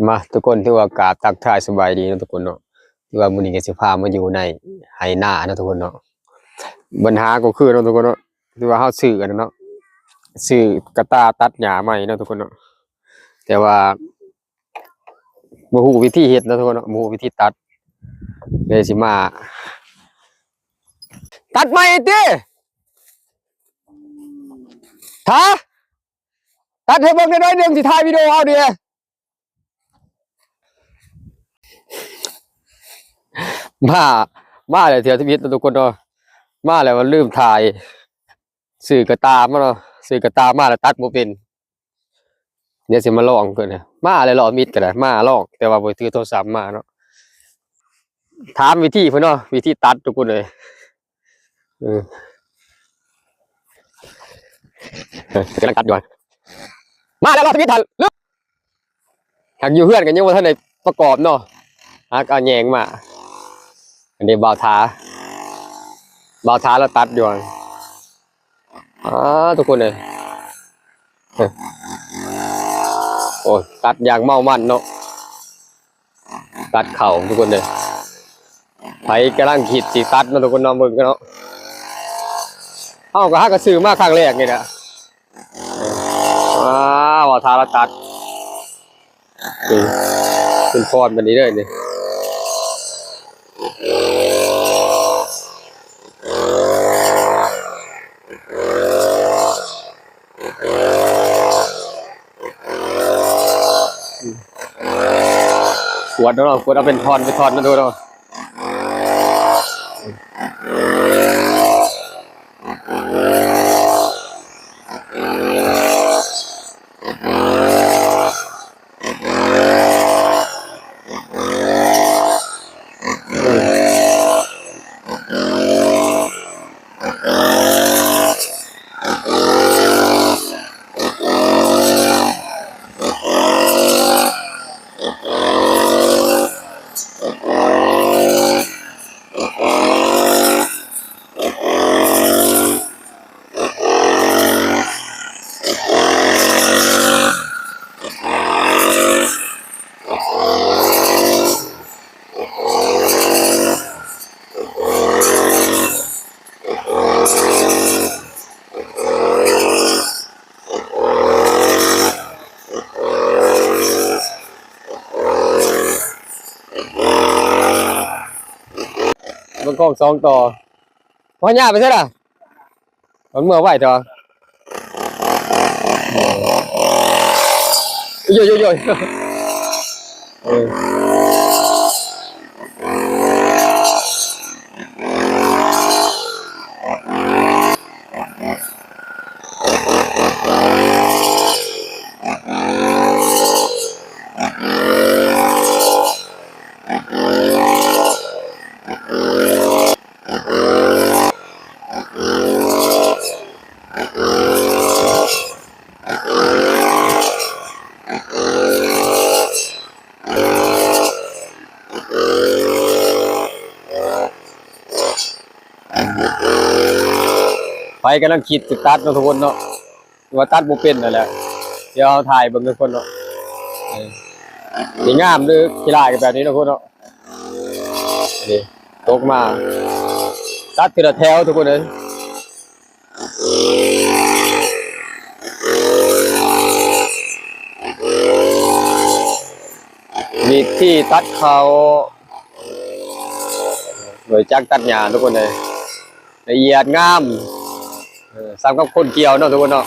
ມາທຸກຄົນ ຖືວ່າກາບທັກທາຍສະບາຍດີເນາະທຸກຄົນເນາະ. ຖືວ່າມື້ນີ້ກໍຊິພາມາຢູ່ໃນໄຮ່ນາເນາະທຸກຄົນເນາະ. ບັນຫາກໍຄືເນາະທຸກຄົນເນາະ ຖືວ່າເຮົາຊື້ອັນນັ້ນເນາະ ຊື້ກະຕ່າຕັດຫຍ້າໃໝ່ເນາະທຸກຄົນເນາະ ແຕ່ວ່າບໍ່ຮູ້ວິທີເຮັດເນາະທຸກຄົນເນາະ ບໍ່ຮູ້ວິທີຕັດ ເລີຍຊິມາຕັດໃໝ່ຕິ ຖ້າ ຕັດໃຫ້ເບິ່ງແດ່ໜ້ອຍໜຶ່ງ ຊິຖ່າຍວິດີໂອເອົາເດ້. ມາ ມາແລ້ວ ເທື່ອທຳອິດເນາະທຸກຄົນເນາະ ມາແລ້ວ ລືມຖ່າຍ ຊື້ກະຕ່າມາເນາະ ຊື້ກະຕ່າມາແລ້ວຕັດບໍ່ເປັນ. ດຽວຊິມາລອງເບິ່ງ ມາແລ້ວ ລອບມິດກໍໄດ້ ມາລອງ ແຕ່ວ່າບໍ່ຖືໂທລະສັບມາເນາະ. ຖາມວິທີເພິ່ນເນາະ ວິທີຕັດທຸກຄົນເອີຍ. ເອີ ກຳລັງຕັດຢູ່ ມາແລ້ວ ລອບທຳອິດ ຫາກຢູ່ເຮືອນກໍຍັງບໍ່ທັນໄດ້ປະກອບເນາະ ຫາກເອົາແຍງມາ. ອັນນີ້ບ່າວຖາ ບ່າວຖາລາວຕັດຢູ່. ອ່າ ທຸກຄົນເອີຍ ໂອ້ຍ ຕັດຢ່າງເມົາມັນເນາະ ຕັດເຂົ້າທຸກຄົນເອີຍ. ໃຜກຳລັງຄິດຊິຕັດເນາະທຸກຄົນເນາະ ເບິ່ງກັນເນາະ ເຮົາກໍຫາກໍຊື້ມາຄັ້ງແລກນີ້ແຫຼະ. ອ່າ ບ່າວຖາລາວຕັດ ເປັນ ເປັນພອນບັດນີ້ເດີນີ້. ຂວດເນາະ ຂວດເອົາເປັນທ່ອນເປັນທ່ອນເນາະ ທຸກຄົນເນາະ. ເບິ່ງກ້ອງສອງຕໍ່ ພະຍາໄປໃສລະ? ມັນເມືອໄວແທ້ຫວາ. ໂຢໂຢໂຢ ເອີ. ໃຜກຳລັງຄິດຊິຕັດເນາະທຸກຄົນເນາະ ວ່າຕັດບໍ່ເປັນນັ້ນແຫຼະ ດຽວເຮົາຖ່າຍເບິ່ງທຸກຄົນເນາະ. ເອີ ຊິງາມຫຼືຂີ້ຮ້າຍກໍແບບນີ້ເນາະທຸກຄົນເນາະ. ນີ້ ຕົກມາ ຕັດທີລະແຖວທຸກຄົນເອີຍ. ວິທີຕັດເຂົ້າ ໂດຍຈັກຕັດຫຍ້າທຸກຄົນເອີຍ ລະອຽດງາມ ເອີ ສ່ຳກັບຄົນກ່ຽວເນາະທຸກຄົນເນາະ.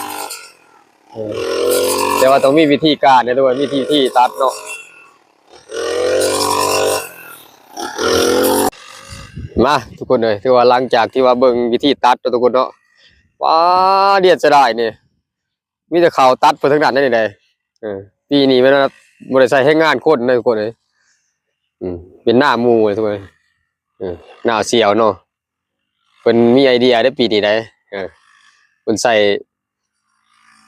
ເອີ ແຕ່ວ່າຕ້ອງມີວິທີການເນາະທຸກຄົນ ມີວິທີຕັດເນາະ. ມາທຸກຄົນເອີຍ ຖືວ່າຫຼັງຈາກທີ່ວ່າເບິ່ງວິທີຕັດເນາະທຸກຄົນເນາະ ວ້າ ດຽດເສຍດາຍນີ້ ມີແຕ່ເຂົ້າຕັດໄປທາງນັ້ນນີ້ໃດ. ເອີ ປີນີ້ແມ່ນວ່າບໍ່ໄດ້ໃຊ້ແຮງງານຄົນເດ້ທຸກຄົນເອີຍ ອືມ ເປັນນາໝູ່ເດ້ທຸກຄົນເອີຍ. ເອີ ໜ້າສຽວເນາະ ເພິ່ນມີໄອເດຍເດ້ປີນີ້ໃດ ເອີ ເພິ່ນໃຊ້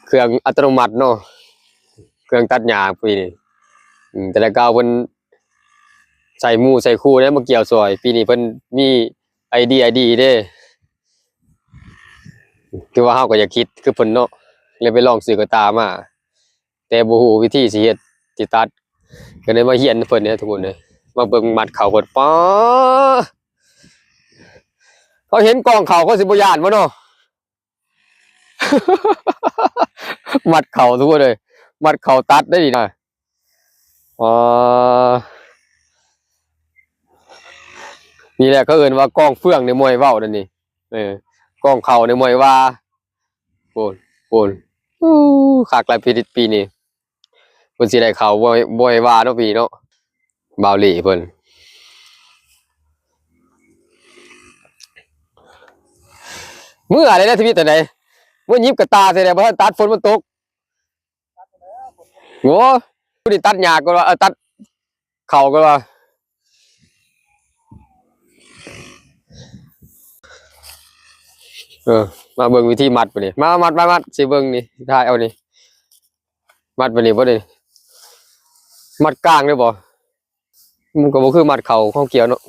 ເຄື່ອງອັດຕະໂນມັດເນາະ ເຄື່ອງຕັດຫຍ້າປີນີ້. ອືມ ແຕ່ແຕ່ເກົ່າເພິ່ນໃຊ້ໝູ່ໃຊ້ຄູ່ເດ້ມາກ່ຽວຊ່ອຍ ປີນີ້ເພິ່ນມີໄອເດຍດີເດ້. ຖືວ່າເຮົາກໍຢາກຄິດຄືເພິ່ນເນາະ ເລີຍໄປລອງຊື້ກະຕ່າມາ ແຕ່ບໍ່ຮູ້ວິທີຊິເຮັດ ຊິຕັດ ກໍໄດ້ມາຮຽນເພິ່ນເດ້ທຸກຄົນເດີ ມາເບິ່ງມັດເຂົ້າເພິ່ນ. ປ້າ ເຂົາເຫັນກອງເຂົ້າ ເຂົາຊິບໍ່ຢ້ານບໍ່ເນາະ? ມັດເຂົ້າທຸກຄົນເອີຍ ມັດເຂົ້າຕັດໄດ້ນີ້ນະ. ອໍ ນີ້ແຫຼະເຂົາເອີ້ນວ່າກອງເຟືອງໃນມວຍເວົ້ານັ້ນນີ້. ເອີ ກອງເຂົ້າໃນມວຍວ່າ ໂອ້ ໂອ້ ໂອ້ ຄັກຫຼາຍປີ ປີນີ້ ເພິ່ນຊິໄດ້ເຂົ້າບໍ່ ບໍ່ໃຫ້ວ່າເນາະ ປີນີ້ເນາະ. ບ່າວເຫຼເພິ່ນ ເມື່ອໃດນະ ທະວິດອັນໃດ ເມື່ອຍິບກະຕາແທ້ໆ ບໍ່ທັນຕັດ ຝົນມັນຕົກ. ໂອ້ ຜູ້ນີ້ຕັດຫຍ້າກ່ອນວ່າ ເອີ ຕັດເຂົ້າກ່ອນວ່າ. ເອີ ມາເບິ່ງວິທີມັດບາດນີ້ ມາ ມັດ ມາ ມັດ ຊິເບິ່ງນີ້ ຖ່າຍເອົານີ້ ມັດບາດນີ້ບໍ່ໄດ້ ມັດກາງເລີຍບໍ່? ມັນກໍບໍ່ຄືມັດເຂົ້າຂອງກ່ຽວເນາະ.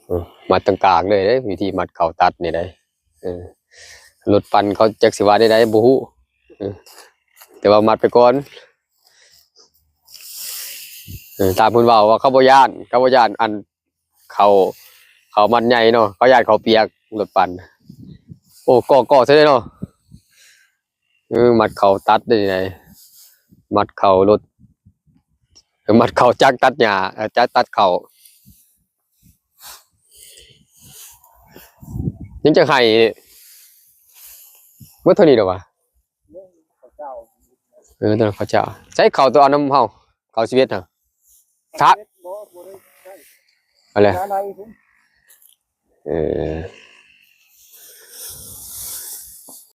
ເອີ ມັດຕະກາງເລີຍເດ້ ວິທີມັດເຂົ້າຕັດນີ້ໄດ໋. ເອີ ລົດປັ່ນເຂົາຈັກຊິວ່າແນວໃດບໍ່ຮູ້ ເອີ ແຕ່ວ່າມັດໄປກ່ອນ. ເອີ ຕາມເພິ່ນເວົ້າວ່າເຂົາບໍ່ຢ້ານ ເຂົາບໍ່ຢ້ານອັນເຂົ້າ ເຂົ້າມັດໃຫຍ່ເນາະ ເຂົາຢ້ານເຂົ້າປຽກລົດປັ່ນ. ໂອ້ ກໍ ກໍຊະເດ້ເນາະ. ເອີ ມັດເຂົ້າຕັດໄດ້ໃດ ມັດເຂົ້າລົດ ເອີ ມັດເຂົ້າຈັກຕັດຫຍ້າ ເອີ ຈັກຕັດເຂົ້າ. ຍັງຈະໃຫ້ເບິດເທົ່ານີ້ດອກຫວາ? ເອີ ຕອນເຂົາເຈົ້າ ໃຊ້ເຂົ້າຕົວເອົານຳເຮົາ ເຂົ້າສິບເອັດຫັ້ນ ທະ ອັນແຫຼະ ເອີ.